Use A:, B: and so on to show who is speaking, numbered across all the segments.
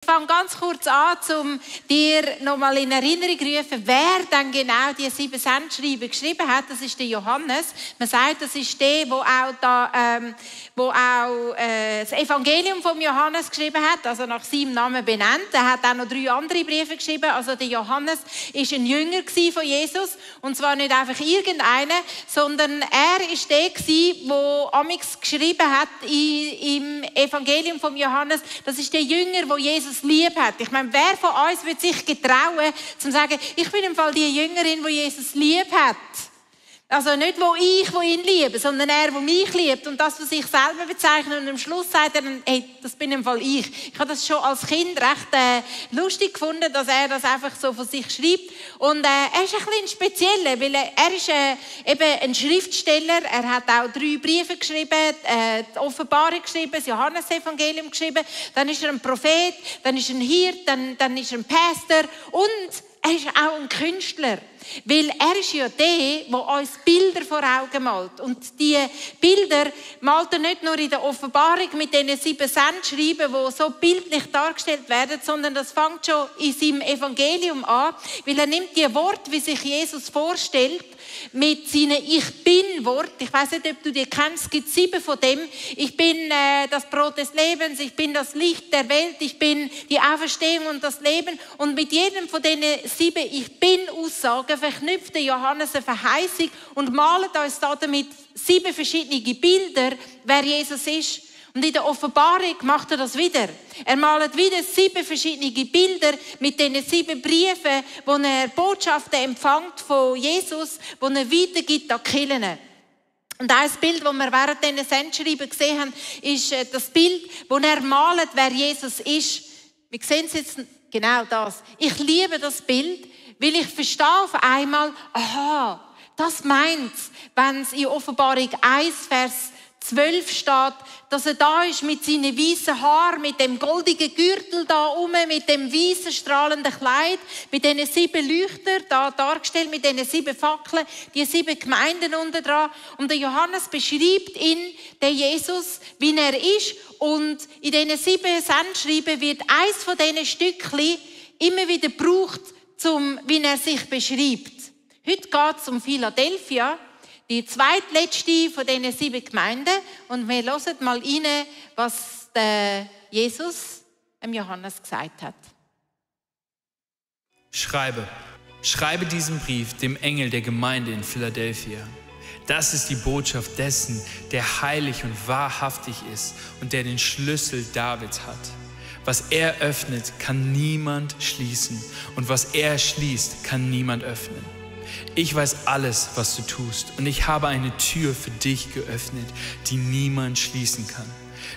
A: Ich fange ganz kurz an, um dir nochmal in Erinnerung zu rufen, wer dann genau die 7 Sendschreiben geschrieben hat. Das ist der Johannes. Man sagt, das ist der, der auch das Evangelium von Johannes geschrieben hat, also nach seinem Namen benannt. Er hat auch noch 3 andere Briefe geschrieben. Also der Johannes war ein Jünger von Jesus. Und zwar nicht einfach irgendeiner, sondern er ist der, der amigs geschrieben hat im Evangelium von Johannes. Das ist der Jünger, der Jesus lieb hat. Ich meine, wer von uns wird sich getrauen, zu sagen, ich bin im Fall die Jüngerin, die Jesus lieb hat. Also nicht, wo ihn liebe, sondern er, der mich liebt. Und das, was ich selber bezeichne. Und am Schluss sagt er dann, hey, das bin im Fall ich. Ich habe das schon als Kind recht lustig gefunden, dass er das einfach so von sich schreibt. Und er ist ein bisschen spezieller, weil er ist eben ein Schriftsteller. Er hat auch 3 Briefe geschrieben, die Offenbarung geschrieben, das Johannesevangelium geschrieben. Dann ist er ein Prophet, dann ist er ein Hirt, dann ist er ein Pastor und er ist auch ein Künstler. Weil er ist ja der uns Bilder vor Augen malt. Und die Bilder malt er nicht nur in der Offenbarung mit diesen 7 Sendschreiben, die so bildlich dargestellt werden, sondern das fängt schon in seinem Evangelium an, weil er nimmt die Worte, wie sich Jesus vorstellt, mit seinen Ich-Bin-Wort. Ich weiss nicht, ob du die kennst, es gibt 7 von dem. Ich bin das Brot des Lebens, ich bin das Licht der Welt, ich bin die Auferstehung und das Leben. Und mit jedem von diesen 7 Ich-Bin-Aussagen verknüpft der Johannes eine Verheißung und malt uns damit 7 verschiedene Bilder, wer Jesus ist. Und in der Offenbarung macht er das wieder. Er malt wieder 7 verschiedene Bilder mit diesen 7 Briefen, wo er Botschaften empfängt von Jesus, wo er weitergibt an die Kirchen. Und ein Bild, das wir während diesen Sendschreiben gesehen haben, ist das Bild, wo er malt, wer Jesus ist. Wir sehen es jetzt genau das. Ich liebe das Bild, weil ich verstehe auf einmal, aha, das meint es, wenn es in Offenbarung 1, Vers 12 steht, dass er da ist mit seinen weißen Haaren, mit dem goldigen Gürtel da oben, mit dem weißen strahlenden Kleid, mit diesen 7 Leuchtern da dargestellt, mit diesen 7 Fackeln, die 7 Gemeinden unten dran. Und der Johannes beschreibt ihn, den Jesus, wie er ist. Und in diesen 7 Sendschreiben wird eins von diesen Stückchen immer wieder gebraucht, wie er sich beschreibt. Heute geht es um Philadelphia, die zweitletzte von diesen 7 Gemeinden. Und wir hören mal rein, was Jesus dem Johannes gesagt hat.
B: Schreibe diesen Brief dem Engel der Gemeinde in Philadelphia. Das ist die Botschaft dessen, der heilig und wahrhaftig ist und der den Schlüssel Davids hat. Was er öffnet, kann niemand schließen. Und was er schließt, kann niemand öffnen. Ich weiß alles, was du tust. Und ich habe eine Tür für dich geöffnet, die niemand schließen kann.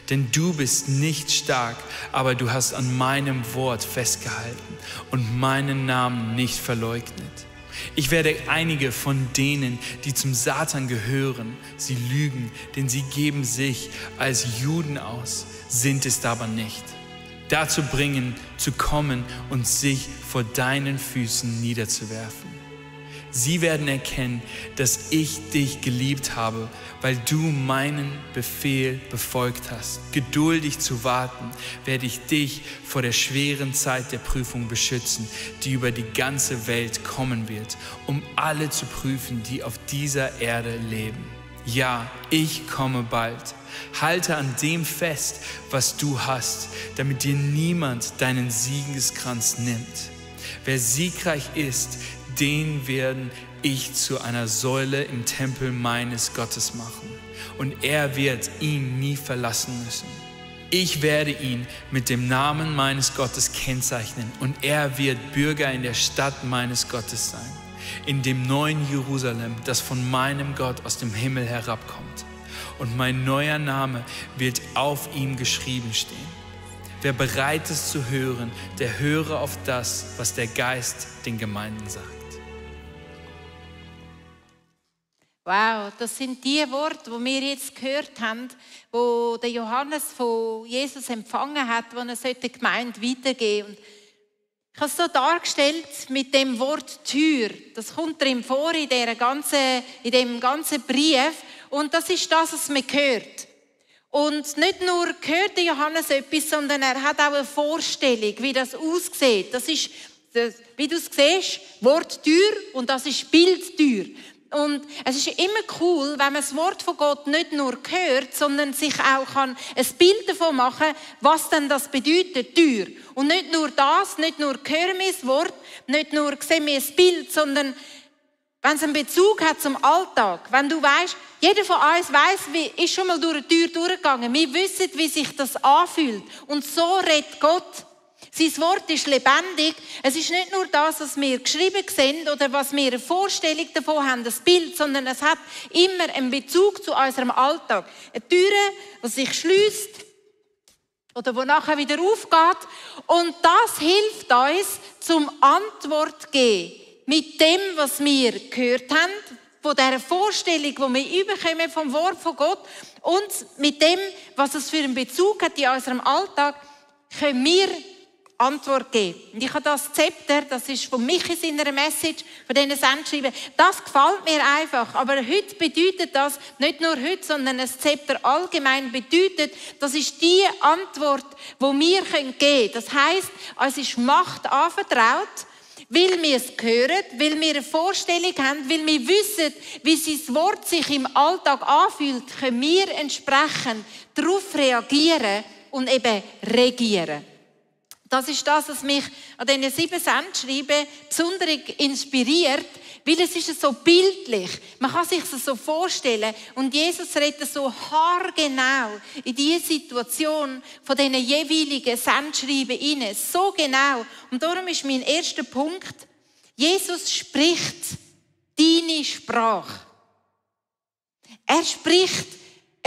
B: Denn du bist nicht stark, aber du hast an meinem Wort festgehalten und meinen Namen nicht verleugnet. Ich werde einige von denen, die zum Satan gehören, sie lügen, denn sie geben sich als Juden aus, sind es aber nicht. Dazu bringen, zu kommen und sich vor deinen Füßen niederzuwerfen. Sie werden erkennen, dass ich dich geliebt habe, weil du meinen Befehl befolgt hast. Geduldig zu warten, werde ich dich vor der schweren Zeit der Prüfung beschützen, die über die ganze Welt kommen wird, um alle zu prüfen, die auf dieser Erde leben. Ja, ich komme bald. Halte an dem fest, was du hast, damit dir niemand deinen Siegeskranz nimmt. Wer siegreich ist, den werde ich zu einer Säule im Tempel meines Gottes machen. Und er wird ihn nie verlassen müssen. Ich werde ihn mit dem Namen meines Gottes kennzeichnen und er wird Bürger in der Stadt meines Gottes sein, in dem neuen Jerusalem, das von meinem Gott aus dem Himmel herabkommt. Und mein neuer Name wird auf ihm geschrieben stehen. Wer bereit ist zu hören, der höre auf das, was der Geist den Gemeinden sagt.
A: Wow, das sind die Worte, die wir jetzt gehört haben, wo der Johannes von Jesus empfangen hat, wo er der Gemeinde weitergeben sollte. Ich habe es so dargestellt mit dem Wort Tür. Das kommt drin vor in dem ganzen Brief. Und das ist das, was man hört. Und nicht nur hört Johannes etwas, sondern er hat auch eine Vorstellung, wie das aussieht. Das ist, wie du es siehst, Worttür und das ist Bildtür. Und es ist immer cool, wenn man das Wort von Gott nicht nur hört, sondern sich auch ein Bild davon machen kann, was denn das bedeutet, Tür. Und nicht nur das, nicht nur hören wir das Wort, nicht nur sehen wir das Bild, sondern wenn es einen Bezug hat zum Alltag, wenn du weißt, jeder von uns weiss, wie ist schon mal durch eine Tür durchgegangen. Wir wissen, wie sich das anfühlt. Und so redet Gott. Sein Wort ist lebendig. Es ist nicht nur das, was wir geschrieben sehen oder was wir eine Vorstellung davon haben, das Bild, sondern es hat immer einen Bezug zu unserem Alltag. Eine Tür, die sich schließt oder die nachher wieder aufgeht. Und das hilft uns, zum Antwort zu geben mit dem, was wir gehört haben, von dieser Vorstellung, die wir überkommen vom Wort von Gott und mit dem, was es für einen Bezug hat in unserem Alltag, können wir Antwort geben. Und ich habe das Zepter, das ist von Michi in einer Message, von diesen Sendschreiben, das gefällt mir einfach. Aber heute bedeutet das, nicht nur heute, sondern ein Zepter allgemein bedeutet, das ist die Antwort, die wir geben können. Das heisst, uns ist Macht anvertraut, weil wir es hören, weil wir eine Vorstellung haben, weil wir wissen, wie sein Wort sich im Alltag anfühlt, können wir entsprechend darauf reagieren und eben regieren. Das ist das, was mich an diesen 7 Sendschreiben besonders inspiriert, weil es ist so bildlich. Man kann sich das so vorstellen. Und Jesus redet so haargenau in diese Situation von diesen jeweiligen Sendschreiben hinein. So genau. Und darum ist mein erster Punkt, Jesus spricht deine Sprache. Er spricht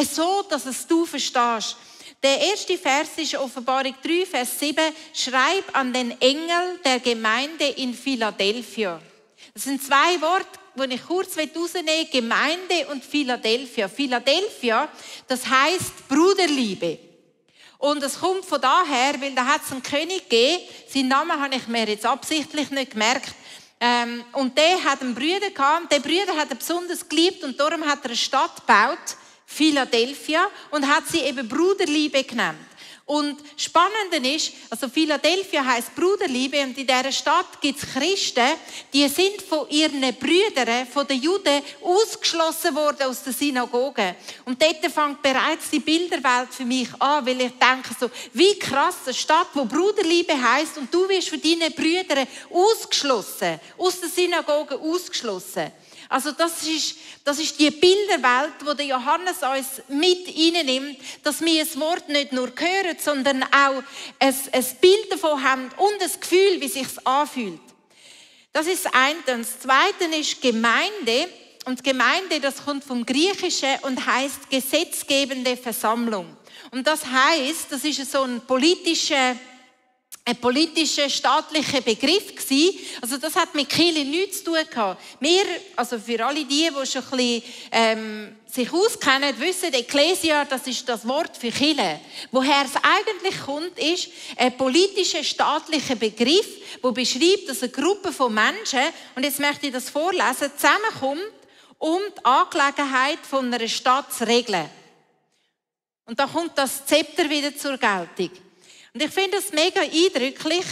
A: so, dass es du verstehst. Der erste Vers ist Offenbarung 3, Vers 7. Schreib an den Engel der Gemeinde in Philadelphia. Das sind 2 Worte, die ich kurz rausnehmen will. Gemeinde und Philadelphia. Philadelphia, das heisst Bruderliebe. Und es kommt von daher, weil da hat es einen König gegeben. Seinen Namen habe ich mir jetzt absichtlich nicht gemerkt. Und der hat einen Bruder gehabt. Und der Bruder hat er besonders geliebt und darum hat er eine Stadt gebaut, Philadelphia, und hat sie eben Bruderliebe genannt. Und Spannende ist, also Philadelphia heisst Bruderliebe und in dieser Stadt gibt es Christen, die sind von ihren Brüdern, von den Juden, ausgeschlossen worden aus der Synagoge. Und dort fängt bereits die Bilderwelt für mich an, weil ich denke so, wie krass, eine Stadt, wo Bruderliebe heisst und du wirst von deinen Brüdern ausgeschlossen, aus der Synagoge ausgeschlossen. Also das ist die Bilderwelt, die der Johannes uns mit reinnimmt, dass wir das Wort nicht nur hören, sondern auch ein Bild davon haben und ein Gefühl, wie es sich anfühlt. Das ist das eine. Und das Zweite ist Gemeinde. Und Gemeinde, das kommt vom Griechischen und heisst gesetzgebende Versammlung. Und das heisst, das ist so ein politischer staatlicher Begriff gewesen. Also das hat mit Kirche nichts zu tun gehabt. Wir, also für alle die schon ein bisschen sich auskennen, wissen, Ekklesia, das ist das Wort für Kirche. Woher es eigentlich kommt, ist ein politischer staatlicher Begriff, der beschreibt, dass eine Gruppe von Menschen, und jetzt möchte ich das vorlesen, zusammenkommt, um die Angelegenheit von einer Stadt zu regeln. Und da kommt das Zepter wieder zur Geltung. Und ich finde es mega eindrücklich,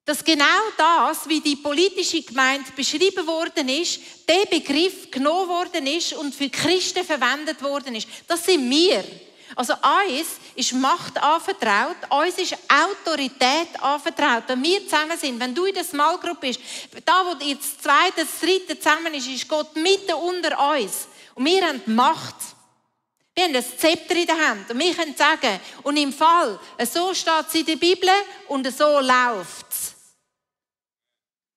A: dass genau das, wie die politische Gemeinde beschrieben worden ist, der Begriff genommen worden ist und für Christen verwendet worden ist. Das sind wir. Also uns ist Macht anvertraut, uns ist Autorität anvertraut. Wenn wir zusammen sind, wenn du in der Small Group bist, da wo ihr das Zweite, das Dritte zusammen ist Gott mitten unter uns. Und wir haben Macht. Wir haben ein Zepter in der Hand und wir können sagen, und im Fall, so steht es in der Bibel und so läuft es.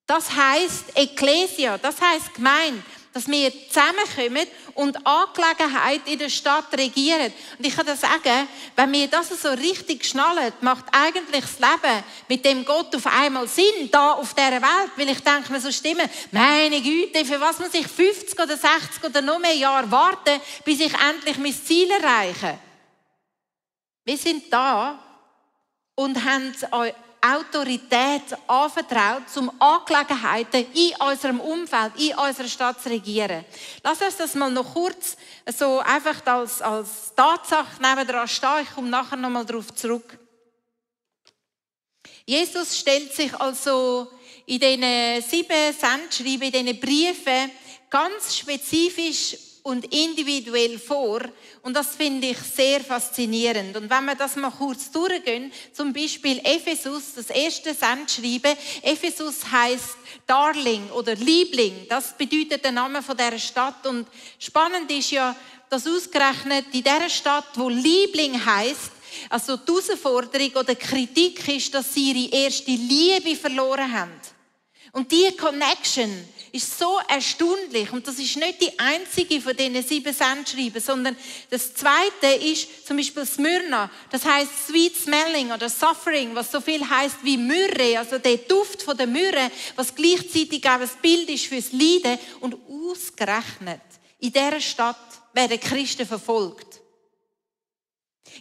A: Das heisst Ekklesia, das heisst Gemeinde, dass wir zusammenkommen und Angelegenheit in der Stadt regieren. Und ich kann dir sagen, wenn wir das so richtig schnallen, macht eigentlich das Leben mit dem Gott auf einmal Sinn, da auf dieser Welt. Weil ich denke mir so Stimmen, meine Güte, für was muss ich 50 oder 60 oder noch mehr Jahre warten, bis ich endlich mein Ziel erreiche? Wir sind da und haben Autorität anvertraut, um Angelegenheiten in unserem Umfeld, in unserer Stadt zu regieren. Lass uns das mal noch kurz so einfach als Tatsache nebendran stehen. Ich komme nachher noch mal darauf zurück. Jesus stellt sich also in diesen 7 Sendschreiben, in diesen Briefen ganz spezifisch und individuell vor. Und das finde ich sehr faszinierend. Und wenn wir das mal kurz durchgehen, zum Beispiel Ephesus, das erste Sendschreiben. Ephesus heisst Darling oder Liebling. Das bedeutet der Name von dieser Stadt. Und spannend ist ja, dass ausgerechnet in dieser Stadt, wo Liebling heisst, also die Herausforderung oder die Kritik ist, dass sie ihre erste Liebe verloren haben. Und diese Connection ist so erstaunlich. Und das ist nicht die einzige von diesen 7 Sendschreiben, sondern das zweite ist zum Beispiel Smyrna. Das heisst sweet smelling oder suffering, was so viel heisst wie Myrrhe, also der Duft von der Myrrhe, was gleichzeitig auch ein Bild ist fürs Leiden. Und ausgerechnet in dieser Stadt werden Christen verfolgt.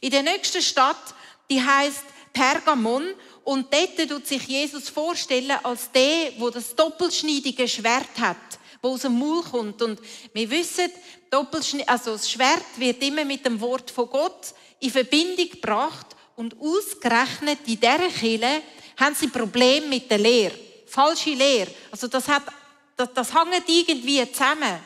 A: In der nächsten Stadt, die heisst Pergamon. Und dort tut sich Jesus vorstellen als der das doppelschneidige Schwert hat, das aus dem Maul kommt. Und wir wissen, das Schwert wird immer mit dem Wort von Gott in Verbindung gebracht. Und ausgerechnet in dieser Kirche haben sie Probleme mit der Lehre. Falsche Lehre. Also das hängt irgendwie zusammen.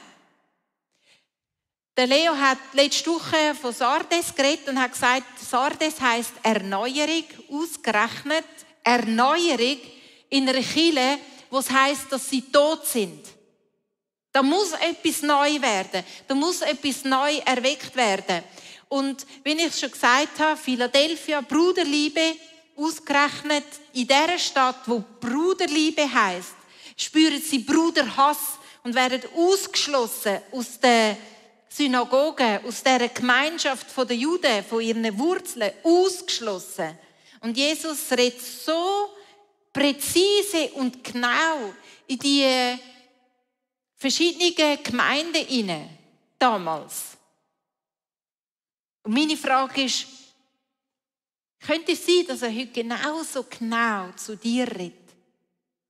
A: Der Leo hat letzte Woche von Sardes geredet und hat gesagt, Sardes heisst Erneuerung, ausgerechnet Erneuerung in einer Kirche, was heisst, dass sie tot sind. Da muss etwas neu werden, da muss etwas neu erweckt werden. Und wie ich schon gesagt habe, Philadelphia, Bruderliebe, ausgerechnet in dieser Stadt, wo Bruderliebe heisst, spüren sie Bruderhass und werden ausgeschlossen aus der Synagoge, aus dieser Gemeinschaft der Juden, von ihren Wurzeln, ausgeschlossen. Und Jesus redet so präzise und genau in die verschiedenen Gemeinden hinein, damals. Und meine Frage ist, könnte es sein, dass er heute genauso genau zu dir redet?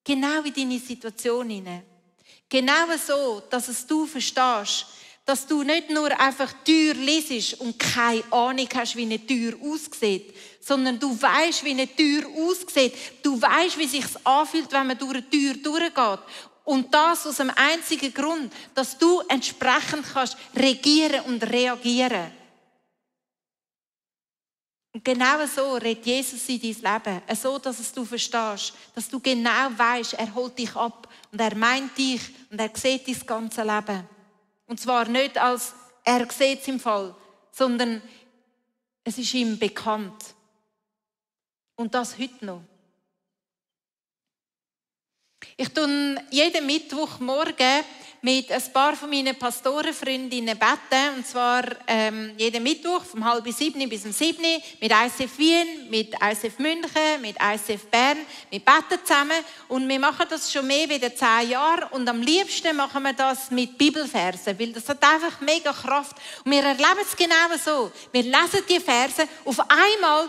A: Genau in deine Situation hinein. Genau so, dass es du verstehst, dass du nicht nur einfach Tür lesest und keine Ahnung hast, wie eine Tür aussieht, sondern du weißt, wie eine Tür aussieht. Du weißt, wie es sich anfühlt, wenn man durch eine Tür durchgeht. Und das aus dem einzigen Grund, dass du entsprechend kannst regieren und reagieren. Und genau so redet Jesus in dein Leben. So, dass es du verstehst. Dass du genau weißt, er holt dich ab und er meint dich und er sieht dein ganze Leben. Und zwar nicht als er sieht es im Fall, sondern es ist ihm bekannt. Und das heute noch. Ich tue jeden Mittwochmorgen mit ein paar von meinen Pastorenfreundinnen beten. Und zwar jeden Mittwoch vom 6:30 bis 7 mit ICF Wien, mit ICF München, mit ICF Bern. Wir beten zusammen und wir machen das schon mehr als 10 Jahre. Und am liebsten machen wir das mit Bibelversen, weil das hat einfach mega Kraft. Und wir erleben es genau so. Wir lesen die Verse, auf einmal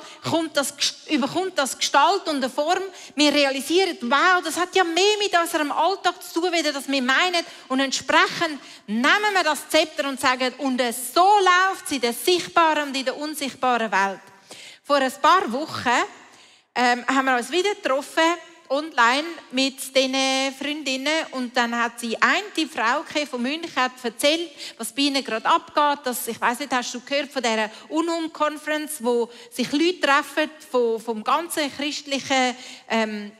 A: überkommt das Gestalt und eine Form. Wir realisieren, wow, das hat ja mehr mit unserem Alltag zu tun, wie das wir meinen. Und entsprechend nehmen wir das Zepter und sagen, und so läuft es in der sichtbaren und in der unsichtbaren Welt. Vor ein paar Wochen haben wir uns wieder getroffen, online mit diesen Freundinnen. Und dann hat sie eine Frau von München erzählt, was bei ihnen gerade abgeht. Ich weiss nicht, hast du gehört von dieser UNUM-Conference, wo sich Leute treffen vom ganzen christlichen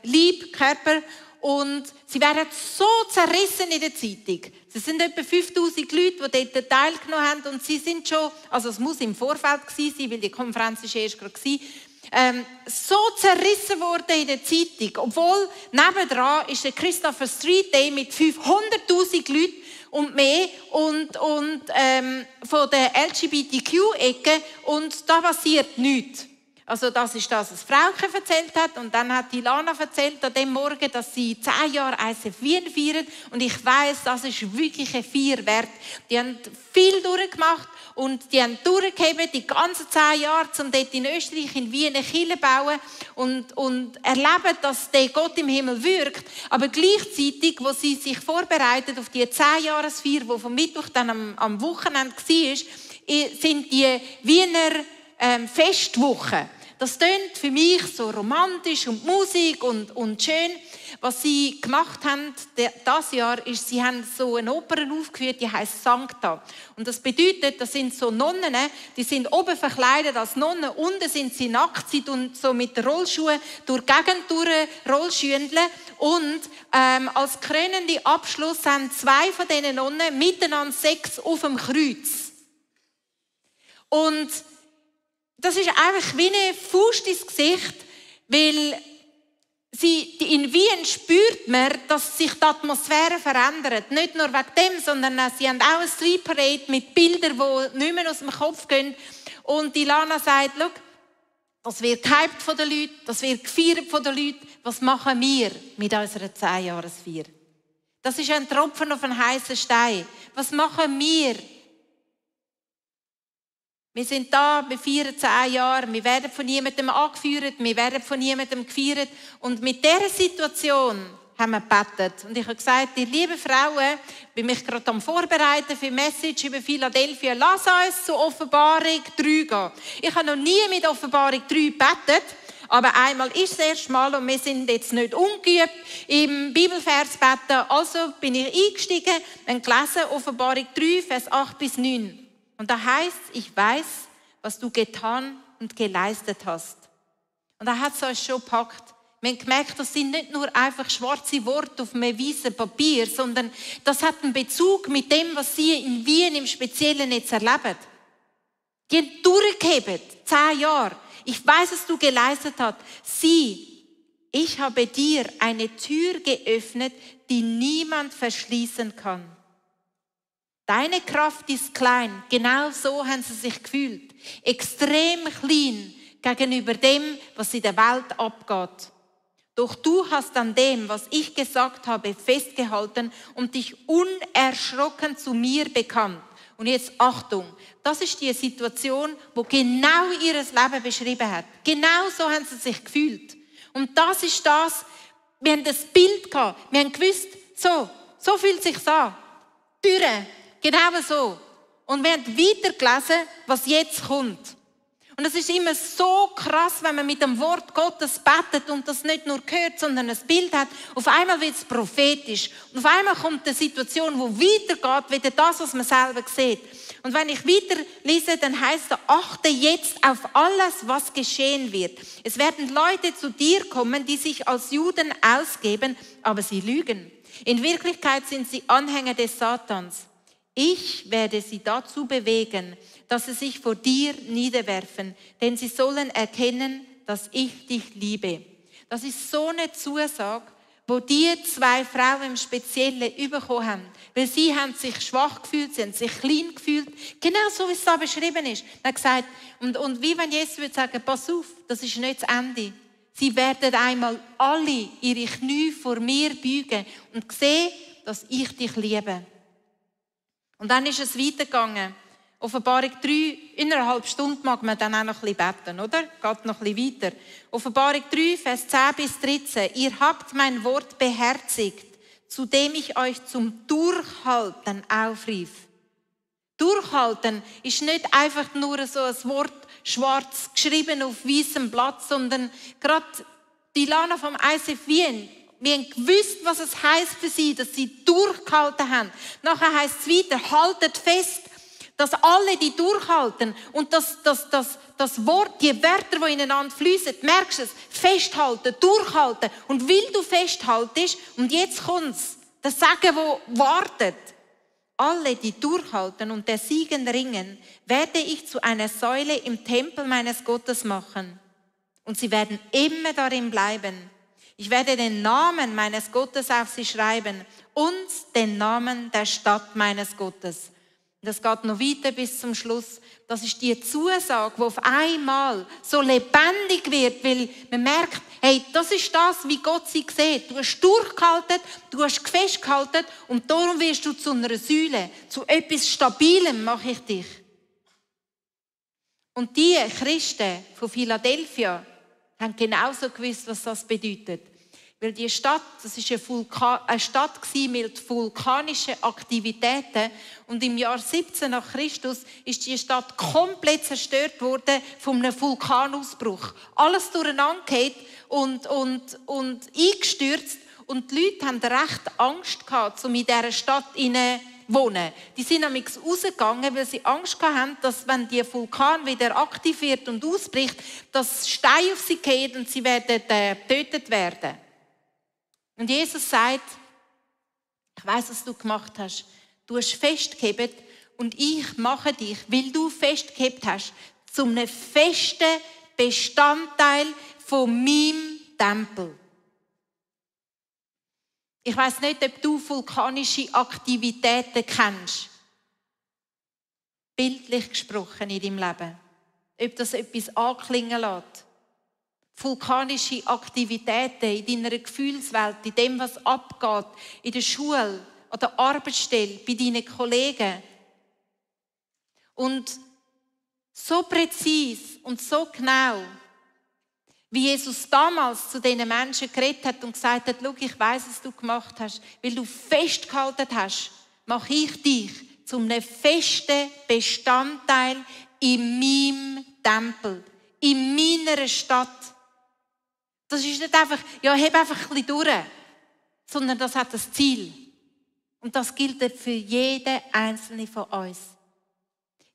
A: Leib, und sie werden so zerrissen in der Zeitung. Es sind etwa 5000 Leute, die dort teilgenommen haben. Und sie sind schon, also es muss im Vorfeld gewesen sein, weil die Konferenz ist erst gerade gewesen, so zerrissen worden in der Zeitung. Obwohl nebendran ist der Christopher Street Day mit 500'000 Leuten und mehr und von der LGBTQ-Ecke und da passiert nichts. Also das ist das, was Frauke erzählt hat. Und dann hat die Lana erzählt an dem Morgen, dass sie 10 Jahre ICF Wien feiern. Und ich weiss, das ist wirklich ein Feier wert. Die haben viel durchgemacht und die haben durchgehebt die ganzen 10 Jahre, um dort in Österreich, in Wien, eine Kirche zu bauen und erleben, dass der Gott im Himmel wirkt. Aber gleichzeitig, wo sie sich vorbereitet auf die 10-Jahresfeier, die vom Mittwoch dann am Wochenende war, sind die Wiener Festwoche. Das tönt für mich so romantisch und Musik und schön. Was sie gemacht haben dieses Jahr, ist, sie haben so eine Oper aufgeführt, die heisst Sancta. Und das bedeutet, das sind so Nonnen, die sind oben verkleidet als Nonnen, unten sind sie nackt, sie tun so mit den Rollschuhen durch die Gegend Rollschündeln. Und als krönenden Abschluss haben 2 von diesen Nonnen miteinander Sex auf dem Kreuz. Und das ist einfach wie eine Faust ins Gesicht, weil in Wien spürt man, dass sich die Atmosphäre verändert. Nicht nur wegen dem, sondern sie haben auch eine Street Parade mit Bildern, die nicht mehr aus dem Kopf gehen. Und die Lana sagt, schau, das wird gehypt von den Leuten, das wird gefeiert von den Leuten. Was machen wir mit unserer 10-Jahresfeier? Das ist ein Tropfen auf einen heißen Stein. Was machen wir? Wir sind da, wir feiern 10 Jahre, wir werden von niemandem angeführt, wir werden von niemandem gefeiert. Und mit dieser Situation haben wir gebetet. Und ich habe gesagt, die lieben Frauen, ich bin mich gerade am Vorbereiten für eine Message über Philadelphia, lass uns zu Offenbarung 3 gehen. Ich habe noch nie mit Offenbarung 3 gebetet, aber einmal ist das erste Mal und wir sind jetzt nicht ungeübt im Bibelvers beten. Also bin ich eingestiegen und gelesen Offenbarung 3, Vers 8 bis 9. Und da heißt, ich weiß, was du getan und geleistet hast. Und da hat es uns schon gepackt. Wir haben gemerkt, das sind nicht nur einfach schwarze Worte auf einem weißen Papier, sondern das hat einen Bezug mit dem, was sie in Wien im Speziellen jetzt erleben. Die haben durchgehebt, 10 Jahre. Ich weiß, was du geleistet hast. Sieh, ich habe dir eine Tür geöffnet, die niemand verschließen kann. Deine Kraft ist klein. Genau so haben sie sich gefühlt. Extrem klein gegenüber dem, was in der Welt abgeht. Doch du hast an dem, was ich gesagt habe, festgehalten und dich unerschrocken zu mir bekannt. Und jetzt Achtung, das ist die Situation, wo genau ihr Leben beschrieben hat. Genau so haben sie sich gefühlt. Und das ist das, wir haben das Bild gehabt. Wir haben gewusst, so fühlt es sich an. Türen. Genau so. Und wir haben weitergelesen, was jetzt kommt. Und es ist immer so krass, wenn man mit dem Wort Gottes betet und das nicht nur hört, sondern ein Bild hat. Auf einmal wird es prophetisch. Und auf einmal kommt eine Situation, die weitergeht, wie das, was man selber sieht. Und wenn ich weiterlese, dann heißt es, achte jetzt auf alles, was geschehen wird. Es werden Leute zu dir kommen, die sich als Juden ausgeben, aber sie lügen. In Wirklichkeit sind sie Anhänger des Satans. Ich werde sie dazu bewegen, dass sie sich vor dir niederwerfen, denn sie sollen erkennen, dass ich dich liebe. Das ist so eine Zusage, wo die 2 Frauen im Speziellen bekommen haben. Weil sie haben sich schwach gefühlt, sie haben sich klein gefühlt. Genau so, wie es da beschrieben ist. Er hat gesagt, und wie wenn Jesus würde sagen, pass auf, das ist nicht das Ende. Sie werden einmal alle ihre Knie vor mir beugen und sehen, dass ich dich liebe. Und dann ist es weitergegangen. Offenbarung 3, in einer halben Stunde mag man dann auch noch ein bisschen beten, oder? Geht noch ein bisschen weiter. Offenbarung 3, Vers 10 bis 13. Ihr habt mein Wort beherzigt, zu dem ich euch zum Durchhalten aufrief. Durchhalten ist nicht einfach nur so ein Wort, schwarz geschrieben auf weißem Blatt, sondern gerade die Lana vom ICF Wien, wir haben gewusst, was es heisst für sie, dass sie durchgehalten haben. Nachher heisst es weiter, haltet fest, dass alle die durchhalten und das Wort, die Wörter, die ineinander fließen, merkst du es, festhalten, durchhalten. Und weil du festhaltest, und jetzt kommt's, das Sagen, wo wartet, alle, die durchhalten und der Siegen ringen, werde ich zu einer Säule im Tempel meines Gottes machen. Und sie werden immer darin bleiben. Ich werde den Namen meines Gottes auf sie schreiben und den Namen der Stadt meines Gottes. Das geht noch weiter bis zum Schluss. Das ist die Zusage, die auf einmal so lebendig wird, weil man merkt, hey, das ist das, wie Gott sie sieht. Du hast durchgehalten, du hast festgehalten und darum wirst du zu einer Säule, zu etwas Stabilem mache ich dich. Und die Christen von Philadelphia haben genauso gewusst, was das bedeutet. Weil die Stadt, das war eine Stadt mit vulkanischen Aktivitäten. Und im Jahr 17 nach Christus ist die Stadt komplett zerstört worden von einem Vulkanausbruch. Alles durcheinandergefallen und eingestürzt. Und die Leute haben recht Angst gehabt, um in dieser Stadt zu wohnen. Die sind nämlich rausgegangen, weil sie Angst hatten, dass wenn der Vulkan wieder aktiv wird und ausbricht, dass Steine auf sie fallen und sie werden getötet werden. Und Jesus sagt, ich weiss, was du gemacht hast. Du hast festgehebt und ich mache dich, weil du festgehebt hast, zu einem festen Bestandteil von meinem Tempel. Ich weiss nicht, ob du vulkanische Aktivitäten kennst. Bildlich gesprochen in deinem Leben. Ob das etwas anklingen lässt. Vulkanische Aktivitäten in deiner Gefühlswelt, in dem, was abgeht, in der Schule, an der Arbeitsstelle, bei deinen Kollegen. Und so präzise und so genau, wie Jesus damals zu diesen Menschen geredet hat und gesagt hat, schau, ich weiss, was du gemacht hast, weil du festgehalten hast, mache ich dich zu einem festen Bestandteil in meinem Tempel, in meiner Stadt. Das ist nicht einfach, ja, heb einfach ein bisschen durch, sondern das hat ein Ziel. Und das gilt für jeden Einzelnen von uns.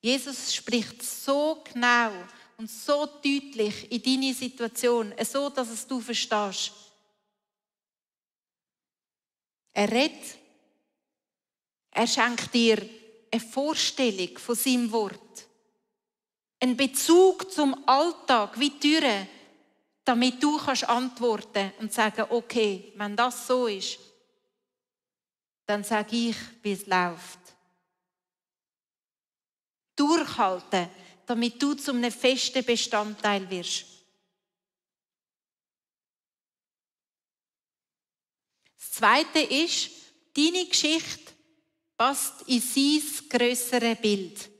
A: Jesus spricht so genau und so deutlich in deine Situation, so, dass es du verstehst. Er redet, er schenkt dir eine Vorstellung von seinem Wort, einen Bezug zum Alltag, wie Türen, damit du kannst antworten und sagen, okay, wenn das so ist, dann sage ich, wie es läuft. Durchhalten, damit du zu einem festen Bestandteil wirst. Das Zweite ist, deine Geschichte passt in sein grösseres Bild.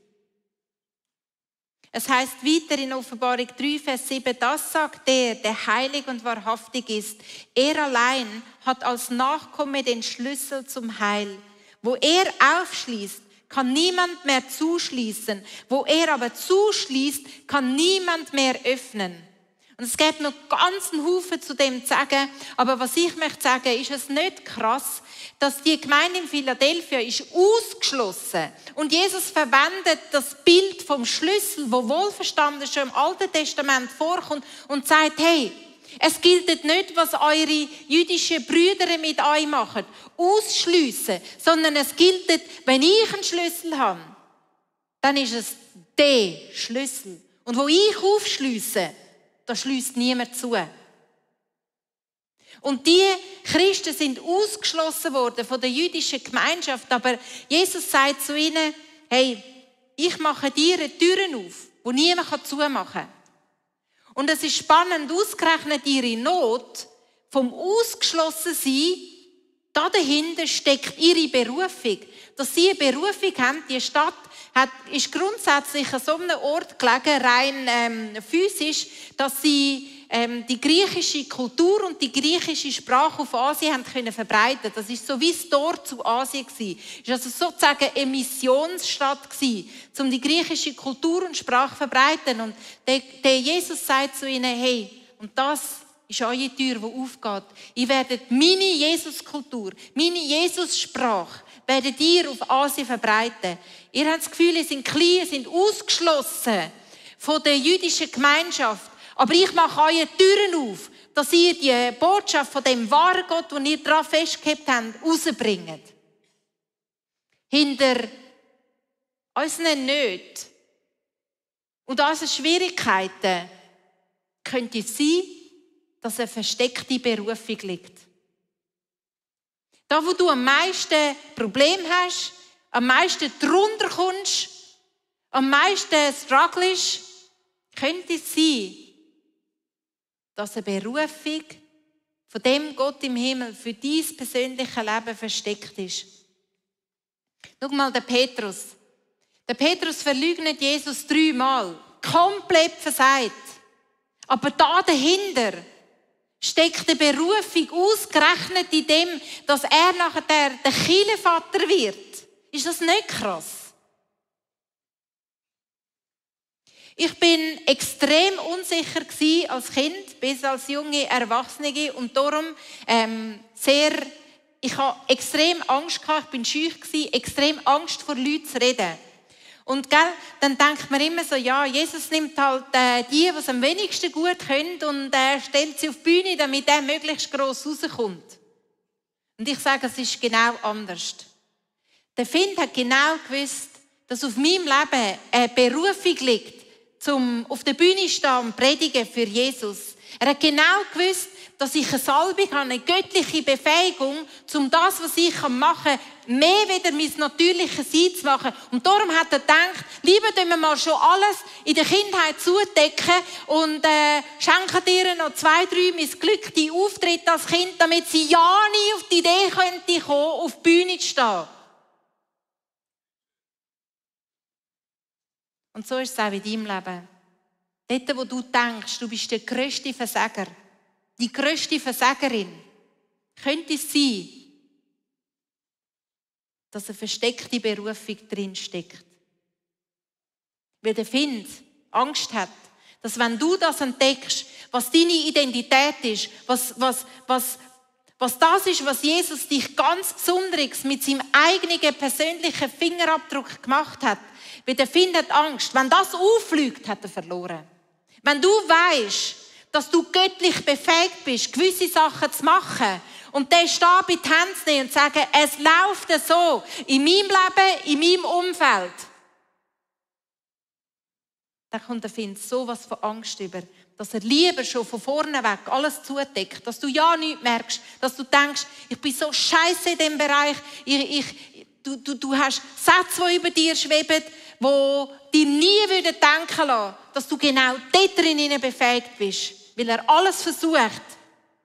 A: Es heißt weiter in Offenbarung 3, Vers 7, das sagt der heilig und wahrhaftig ist. Er allein hat als Nachkomme den Schlüssel zum Heil. Wo er aufschließt, kann niemand mehr zuschließen. Wo er aber zuschließt, kann niemand mehr öffnen. Und es gibt noch ganz einen Haufen zu dem zu sagen. Aber was ich möchte sagen, ist es nicht krass, dass die Gemeinde in Philadelphia ist ausgeschlossen. Und Jesus verwendet das Bild vom Schlüssel, wo wohlverstanden schon im Alten Testament vorkommt und sagt, hey, es gilt nicht, was eure jüdischen Brüder mit euch machen, ausschliessen, sondern es gilt, wenn ich einen Schlüssel habe, dann ist es der Schlüssel. Und wo ich aufschliesse, da schliesst niemand zu. Und die Christen sind ausgeschlossen worden von der jüdischen Gemeinschaft, aber Jesus sagt zu ihnen, hey, ich mache dir Türen auf, die niemand zumachen kann. Und es ist spannend, ausgerechnet ihre Not vom Ausgeschlossensein, da dahinter steckt ihre Berufung. Dass sie eine Berufung haben, die Stadt ist grundsätzlich an so einem Ort gelegen, rein physisch, dass sie die griechische Kultur und die griechische Sprache auf Asien haben können verbreiten. Das ist so wie das Tor zu Asien gewesen. Es war also sozusagen eine Missionsstadt gewesen, um die griechische Kultur und Sprache zu verbreiten. Und der Jesus sagt zu ihnen, hey, und das ist eure Tür, die aufgeht. Ihr werdet meine Jesus-Kultur, meine Jesus-Sprache, werdet ihr auf Asien verbreiten. Ihr habt das Gefühl, ihr seid klein, ihr seid ausgeschlossen von der jüdischen Gemeinschaft. Aber ich mache eure Türen auf, dass ihr die Botschaft von dem wahren Gott, den ihr daran festgehalten habt, rausbringt. Hinter unseren Nöten und unseren Schwierigkeiten könnte es sein, dass eine versteckte Berufung liegt. Da, wo du am meisten Probleme hast, am meisten drunter kommst, am meisten strugglest, könnte es sein, dass eine Berufung von dem Gott im Himmel für dein persönliches Leben versteckt ist. Schau mal, der Petrus. Der Petrus verleugnet Jesus 3-mal. Komplett versagt. Aber da dahinter steckt eine Berufung ausgerechnet in dem, dass er nachher der Kirchenvater wird. Ist das nicht krass? Ich bin extrem unsicher gewesen als Kind, bis als junge Erwachsene und darum ich hatte extrem Angst gehabt, ich bin schüch gewesen, extrem Angst vor Leuten zu reden. Und dann denkt man immer so, ja, Jesus nimmt halt die es am wenigsten gut können und stellt sie auf die Bühne, damit er möglichst gross rauskommt. Und ich sage, es ist genau anders. Der Finn hat genau gewusst, dass auf meinem Leben eine Berufung liegt, auf der Bühne stehen und predigen für Jesus. Er hat genau gewusst, dass ich eine Salbung habe, eine göttliche Befähigung, um das, was ich machen kann, mehr wieder mein natürliches Sein zu machen. Und darum hat er gedacht, lieber tun wir mal schon alles in der Kindheit zudecken und schenken dir noch 2, 3 missglückte Auftritte als Kind, damit sie ja nie auf die Idee könnte kommen, auf die Bühne zu stehen. Und so ist es auch in deinem Leben. Dort, wo du denkst, du bist der grösste Versager, die grösste Versagerin, könnte es sein, dass eine versteckte Berufung drin steckt. Weil der Find Angst hat, dass wenn du das entdeckst, was deine Identität ist, was das ist, was Jesus dich ganz besonders mit seinem eigenen persönlichen Fingerabdruck gemacht hat, weil der Find hat Angst, wenn das auffliegt, hat er verloren. Wenn du weißt, dass du göttlich befähigt bist, gewisse Sachen zu machen und den Stab in die Hände zu nehmen und zu sagen, es läuft so in meinem Leben, in meinem Umfeld, dann kommt der Find sowas von Angst über, dass er lieber schon von vorne weg alles zudeckt, dass du ja nichts merkst, dass du denkst, ich bin so scheiße in diesem Bereich, du hast Sätze, die über dir schweben, die dir nie denken lassen, dass du genau dort drin befähigt bist, weil er alles versucht,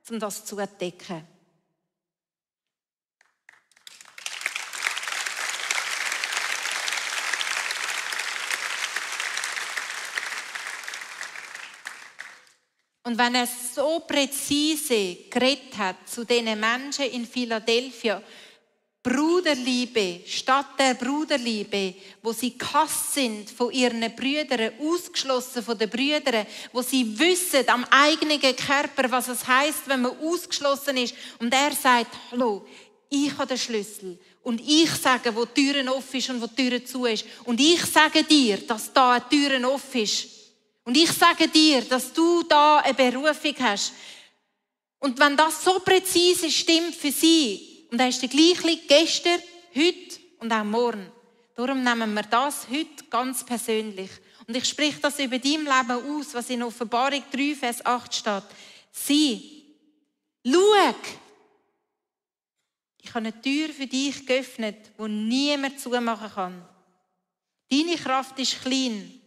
A: um das zu entdecken. Und wenn er so präzise geredet hat zu diesen Menschen in Philadelphia, Bruderliebe statt der Bruderliebe, wo sie gehasst sind von ihren Brüdern, ausgeschlossen von den Brüdern, wo sie wissen am eigenen Körper, was es heisst, wenn man ausgeschlossen ist. Und er sagt, hallo, ich habe den Schlüssel. Und ich sage, wo die Türen offen ist und wo die Türen zu ist. Und ich sage dir, dass da eine Türen offen ist. Und ich sage dir, dass du da eine Berufung hast. Und wenn das so präzise stimmt für sie, und er ist der gleiche gestern, heute und auch morgen. Darum nehmen wir das heute ganz persönlich. Und ich spreche das über dein Leben aus, was in Offenbarung 3, Vers 8 steht. Schau, ich habe eine Tür für dich geöffnet, die niemand zumachen kann. Deine Kraft ist klein,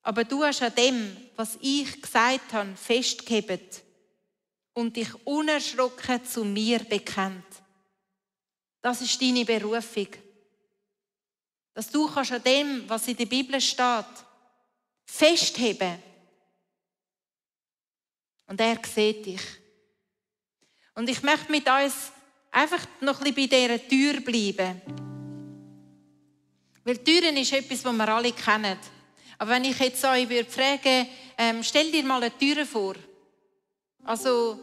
A: aber du hast an dem, was ich gesagt habe, festgehalten und dich unerschrocken zu mir bekennt. Das ist deine Berufung. Dass du kannst an dem, was in der Bibel steht, festheben. Und er sieht dich. Und ich möchte mit uns einfach noch ein bisschen bei dieser Tür bleiben. Weil Türen ist etwas, was wir alle kennen. Aber wenn ich jetzt euch würde fragen, stell dir mal eine Tür vor. Also,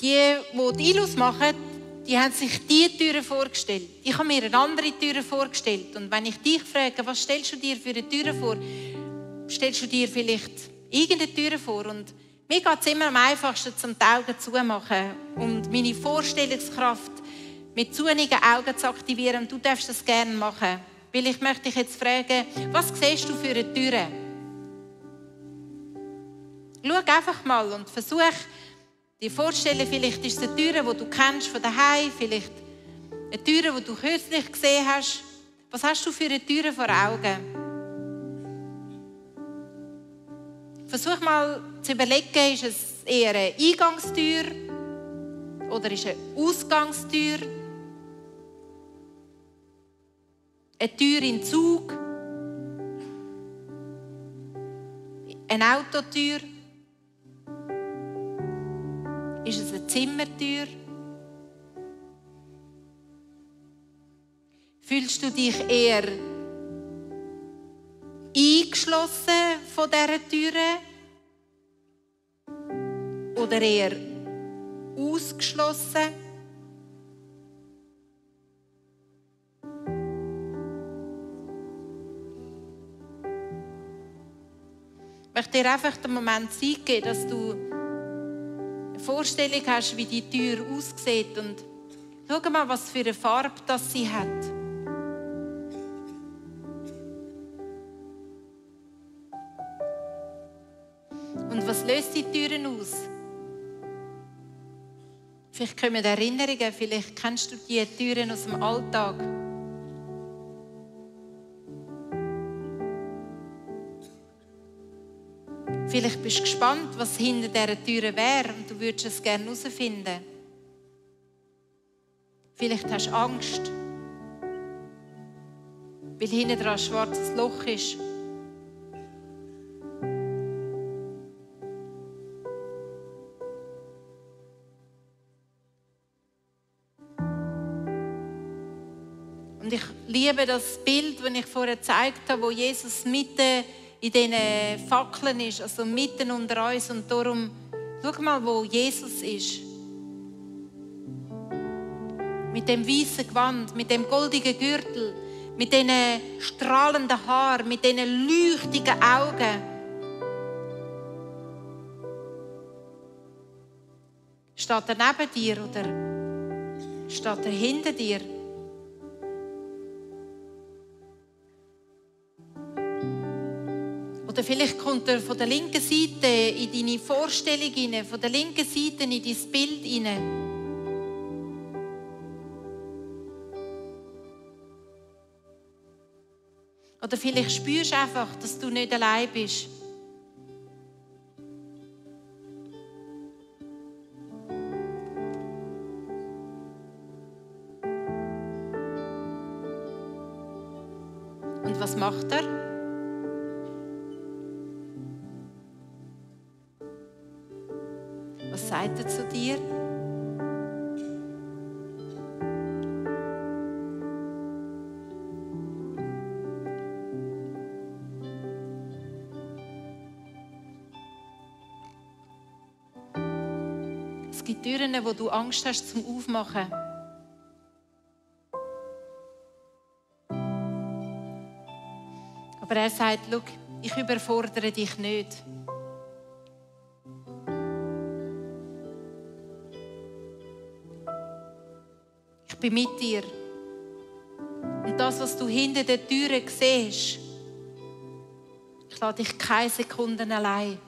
A: die Ilus machen, die haben sich diese Türen vorgestellt. Ich habe mir eine andere Tür vorgestellt. Und wenn ich dich frage, was stellst du dir für eine Tür vor, stellst du dir vielleicht irgendeine Tür vor. Und mir geht es immer am einfachsten, um die Augen zu machen und meine Vorstellungskraft mit zunigen Augen zu aktivieren. Und du darfst das gerne machen. Weil ich möchte dich jetzt fragen, was siehst du für eine Tür? Schau einfach mal und versuch, dir vorstellen, vielleicht ist es eine Tür, die du kennst von daheim, vielleicht Eine Tür, die du kürzlich gesehen hast. Was hast du für eine Tür vor Augen? Versuch mal zu überlegen, ist es eher eine Eingangstür oder ist es eine Ausgangstür? Eine Tür in den Zug? Eine Autotür? Ist es eine Zimmertür? Fühlst du dich eher eingeschlossen von dieser Türe? Oder eher ausgeschlossen? Ich möchte dir einfach den Moment Zeit geben, dass du eine Vorstellung hast, wie die Tür aussieht. Und schau mal, was für eine Farbe das sie hat. Und was löst die Türen aus? Vielleicht kommen Erinnerungen, vielleicht kennst du die Türen aus dem Alltag. Vielleicht bist du gespannt, was hinter dieser Tür wäre und du würdest es gerne herausfinden. Vielleicht hast du Angst, weil hinten dran ein schwarzes Loch ist. Und ich liebe das Bild, das ich vorher gezeigt habe, wo Jesus mitten in diesen Fackeln ist, also mitten unter uns. Und darum, schau mal, wo Jesus ist. Mit dem weißen Gewand, mit dem goldigen Gürtel, mit diesen strahlenden Haaren, mit diesen leuchtigen Augen. Steht er neben dir oder steht er hinter dir? Oder vielleicht kommt er von der linken Seite in deine Vorstellung hinein, von der linken Seite in dein Bild hinein. Oder vielleicht spürst du einfach, dass du nicht allein bist. Und was macht er? Was sagt er zu dir? Es gibt Türen, wo du Angst hast zum Aufmachen. Aber er sagt, schau, ich überfordere dich nicht. Ich bin mit dir. Und das, was du hinter der Türe siehst, ich lasse dich keine Sekunden allein.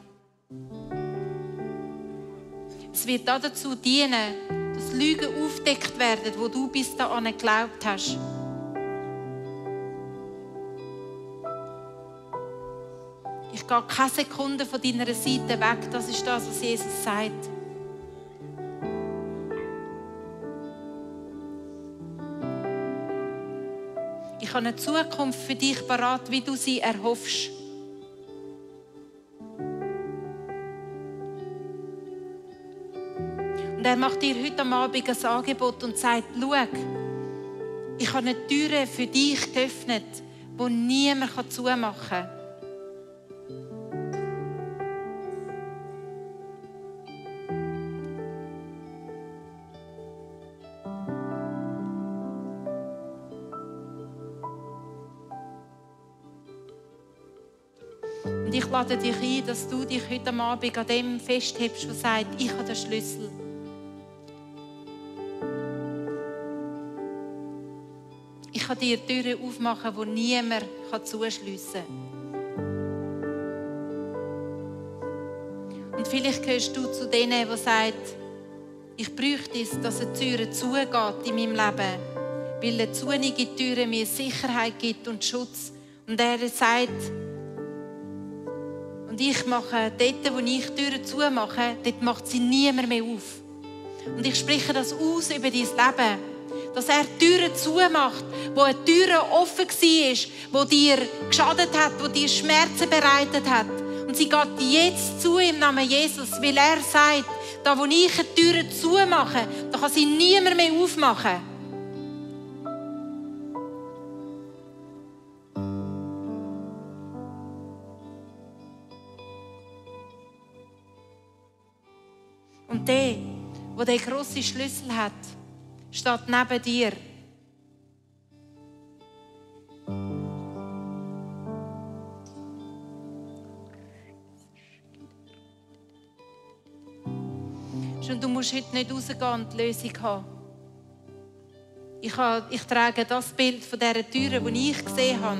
A: Es wird dazu dienen, dass Lügen aufgedeckt werden, wo du bis dahin geglaubt hast. Ich gehe keine Sekunde von deiner Seite weg. Das ist das, was Jesus sagt. Ich habe eine Zukunft für dich parat, wie du sie erhoffst. Und er macht dir heute Abend ein Angebot und sagt, schau, ich habe eine Tür für dich geöffnet, die niemand zumachen kann. Und ich lade dich ein, dass du dich heute Abend an dem festhebst, was sagt, ich habe den Schlüssel. Ich kann dir Türen aufmachen, die niemand zuschliessen kann. Und vielleicht gehörst du zu denen, die sagen, ich bräuchte es, dass eine Tür zugeht in meinem Leben, weil eine zunige Tür mir Sicherheit gibt und Schutz. Und er sagt, und ich mache dort, wo ich Türen zumache, dort macht sie niemand mehr auf. Und ich spreche das aus über dein Leben, dass er Türen zumacht, wo eine Tür offen war, die dir geschadet hat, die dir Schmerzen bereitet hat. Und sie geht jetzt zu im Namen Jesus, weil er sagt, da wo ich eine Tür zumache, da kann sie niemand mehr aufmachen. Und der den grossen Schlüssel hat, steht neben dir. Und du musst heute nicht rausgehen und die Lösung haben. Ich trage das Bild von dieser Tür, die ich gesehen habe,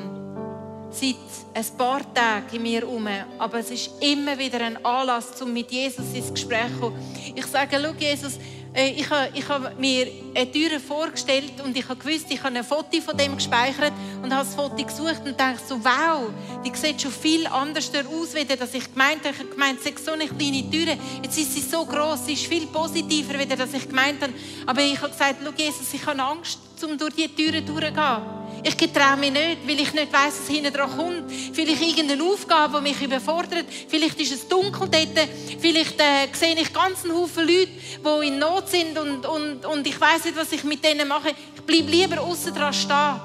A: seit ein paar Tagen in mir herum. Aber es ist immer wieder ein Anlass, um mit Jesus ins Gespräch zu kommen. Ich sage, schau Jesus, ich habe mir eine Tür vorgestellt und ich habe gewusst, ich habe ein Foto von dem gespeichert und habe das Foto gesucht und dachte so, wow, die sieht schon viel anders aus, als ich gemeint habe. Ich habe gemeint, es ist so eine kleine Tür. Jetzt ist sie so gross, sie ist viel positiver, als ich gemeint habe. Aber ich habe gesagt, schau Jesus, ich habe Angst, um durch diese Türen durchzugehen. Ich getraue mich nicht, weil ich nicht weiss, was hinten dran kommt. Vielleicht irgendeine Aufgabe, die mich überfordert. Vielleicht ist es dunkel dort. Vielleicht sehe ich ganz einen Haufen Leute, die in Not sind und ich weiss nicht, was ich mit denen mache. Ich bleibe lieber aussen dran stehen.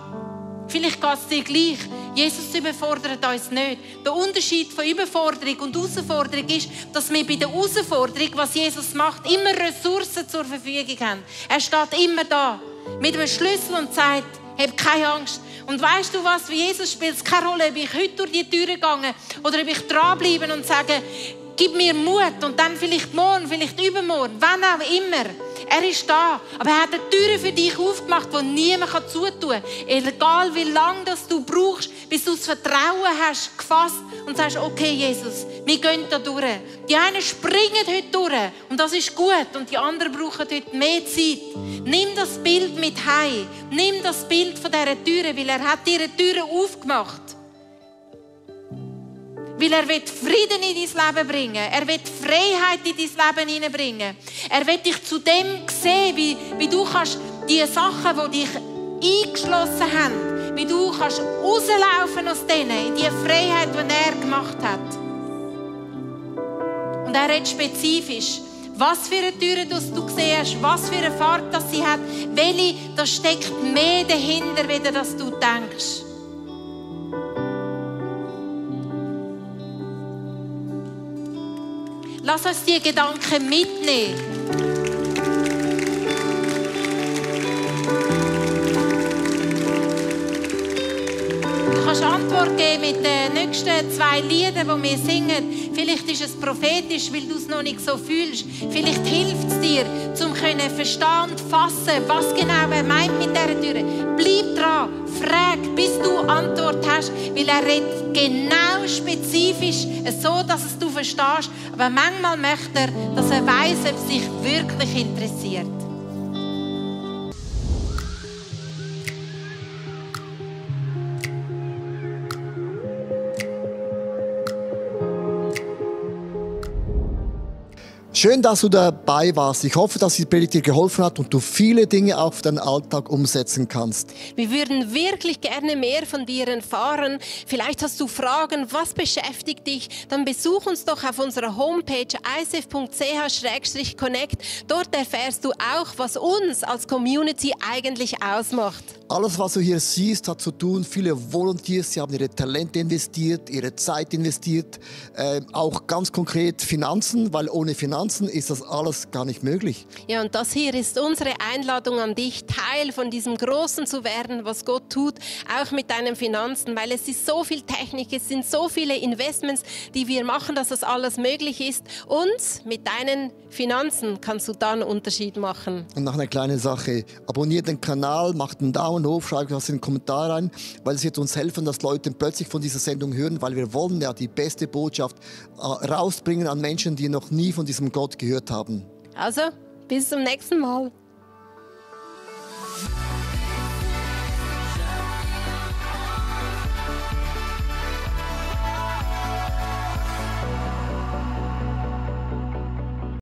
A: Vielleicht geht es dir gleich. Jesus überfordert uns nicht. Der Unterschied von Überforderung und Herausforderung ist, dass wir bei der Herausforderung, was Jesus macht, immer Ressourcen zur Verfügung haben. Er steht immer da mit einem Schlüssel und sagt, hab keine Angst. Und weißt du was, für Jesus spielt es keine Rolle, ob ich heute durch die Tür gehe oder ob ich dranbleibe und sage, gib mir Mut und dann vielleicht morgen, vielleicht übermorgen, wann auch immer. Er ist da, aber er hat eine Tür für dich aufgemacht, die niemand zutun kann. Egal wie lange du brauchst, bis du das Vertrauen hast, gefasst und sagst, okay Jesus, wir gehen da durch. Die einen springen heute durch und das ist gut und die anderen brauchen heute mehr Zeit. Nimm das Bild mit heim. Nimm das Bild von dieser Tür, weil er hat dir eine Tür aufgemacht. Weil er will Frieden in dein Leben bringen. Er will Freiheit in dein Leben hineinbringen. Er will dich zu dem sehen, wie du kannst die Sachen, die dich eingeschlossen haben, wie du kannst rauslaufen aus denen, in die Freiheit, die er gemacht hat. Und er redet spezifisch, was für eine Tür du gesehen hast, was für eine Farbe das sie hat, welche, da steckt mehr dahinter, wie das du denkst. Lass uns diese Gedanken mitnehmen. Du kannst Antwort geben mit den nächsten 2 Liedern, die wir singen. Vielleicht ist es prophetisch, weil du es noch nicht so fühlst. Vielleicht hilft es dir, um verstehen und fassen, was genau er meint mit dieser Tür. Bleib dran, frag, bis du Antwort hast, weil er redet genau spezifisch, so dass es du verstehst. Aber manchmal möchte er, dass er weiss, ob es dich wirklich interessiert.
C: Schön, dass du dabei warst. Ich hoffe, dass die Predigt dir geholfen hat und du viele Dinge auch für deinen Alltag umsetzen kannst.
D: Wir würden wirklich gerne mehr von dir erfahren. Vielleicht hast du Fragen, was beschäftigt dich? Dann besuch uns doch auf unserer Homepage icf.ch/connect. Dort erfährst du auch, was uns als Community eigentlich ausmacht.
C: Alles, was du hier siehst, hat zu tun. Viele Volunteers, sie haben ihre Talente investiert, ihre Zeit investiert. Auch ganz konkret Finanzen, weil ohne Finanzen ist das alles gar nicht möglich.
D: Ja, und das hier ist unsere Einladung an dich, Teil von diesem Großen zu werden, was Gott tut, auch mit deinen Finanzen, weil es ist so viel Technik, es sind so viele Investments, die wir machen, dass das alles möglich ist. Und mit deinen Finanzen kannst du da einen Unterschied machen. Und
C: noch eine kleine Sache, abonniert den Kanal, macht einen Daumen hoch, schreibt was in den Kommentar rein, weil es wird uns helfen, dass Leute plötzlich von dieser Sendung hören, weil wir wollen ja die beste Botschaft rausbringen an Menschen, die noch nie von diesem Gott gehört haben.
D: Also, bis zum nächsten Mal.